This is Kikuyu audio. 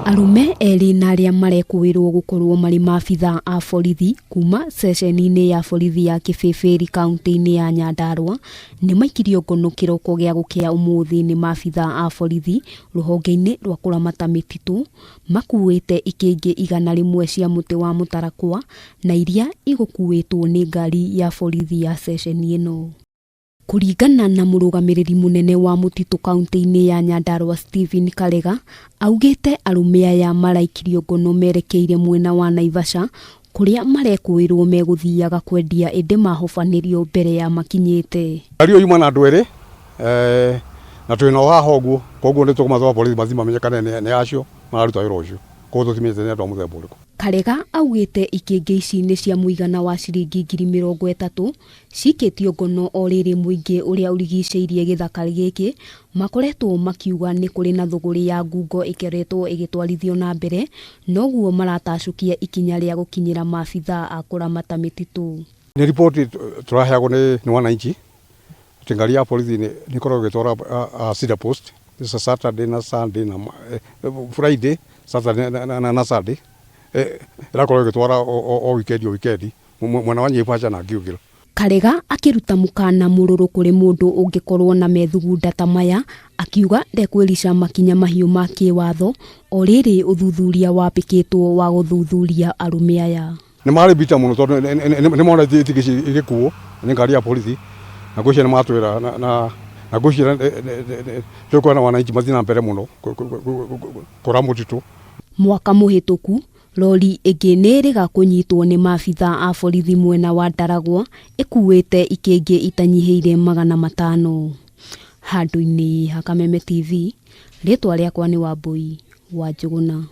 Arũme erĩ na arĩa marekũĩrwo gũkorwo marĩ maabithaa a borithi kuma ceceni-inĩ ya borithi ya Kĩbĩbĩri kaunti-inĩ ya Nyandarua nĩ maikirio ngono kĩroko gĩa gũkĩa ũmũthĩ nĩ maabithaa a borithi rũhonge-inĩ rwa kũramata mĩtitũ makuĩte ikĩngĩ 100 cia mũtĩ wa mũtarakwa na iria igũkuĩtwo nĩ ngari ya borithi ya ceceni ĩno. Kũringana na mũrũgamĩrĩri mũnene wa mũtitũ kaunti-inĩ ya Nyandarua Stephen Karega, augĩte arũme aya maraikirio ngono merekeire mwena wa Naivasha kũrĩa marekũĩrwo megũthiaga kwendia ĩndĩ mahobanĩrio mbere ya makinyĩte. Ngari ĩyo yuma na andũ erĩ na twĩ nao haha ũguo, koguo nĩ tũkũmatwara borithi mathiĩ mamenye kana nĩ acio mararuta wĩra ũcio, koguo tũtimenyete nĩ andũ a mũthemba ũrĩkũ. Karega augĩte ikĩngĩ ici nĩ cia mũigana wa ciringi 30,000 cikĩtio ngono o rĩrĩ mũingĩ ũrĩa ũrigicĩirie gĩthaka gĩkĩ makoretwo makiuga nĩ kũrĩ na thũgũrĩ ya ngungo ĩkoretwo ĩgĩtwarithio na mbere noguo maratacũkia ikinya rĩa gũkinyĩra maabithaa a kũramata mĩtitũ. Nĩ riboti tũraheagwo nĩ wananchi atĩ ngari ya borithi nĩ ĩkoragwo ĩgĩtwara Cedar Post Saturday na Sunday na Friday, Saturday na Sunday, ĩrakorwo ĩgĩtwara o weekend o weekend mwena wa Naivasha na Gilgil. Karega akĩruta mũkana mũrũrũ kũrĩ mũndũ ũngĩkorwo na methugunda ta maya akiuga ndekwĩrica makinya mahiũ ma kĩwatho o rĩrĩ ũthuthuria wambĩkĩtwo wa gũthuthuria arũme aya. Nĩ marĩ bita mũno tondũ nĩ mona itingĩ ici igĩkuo nĩ ngari ya borithi na ngwĩciria nĩ matwĩra na ngwĩciria tũkuona wananchi mathiĩ na mbere mũno kũra mũtitũ. Mwaka mũhĩtũku rori ĩngĩ nĩ ĩrĩga kũnyitwo nĩ maabithaa a borithi mwena wa Ndaragwa ĩkuĩte ikĩngĩ itanyihĩire 500. Handũ-inĩ ha Kameme TV, rĩtwa rĩakwa nĩ Wambui wa Njũgũna.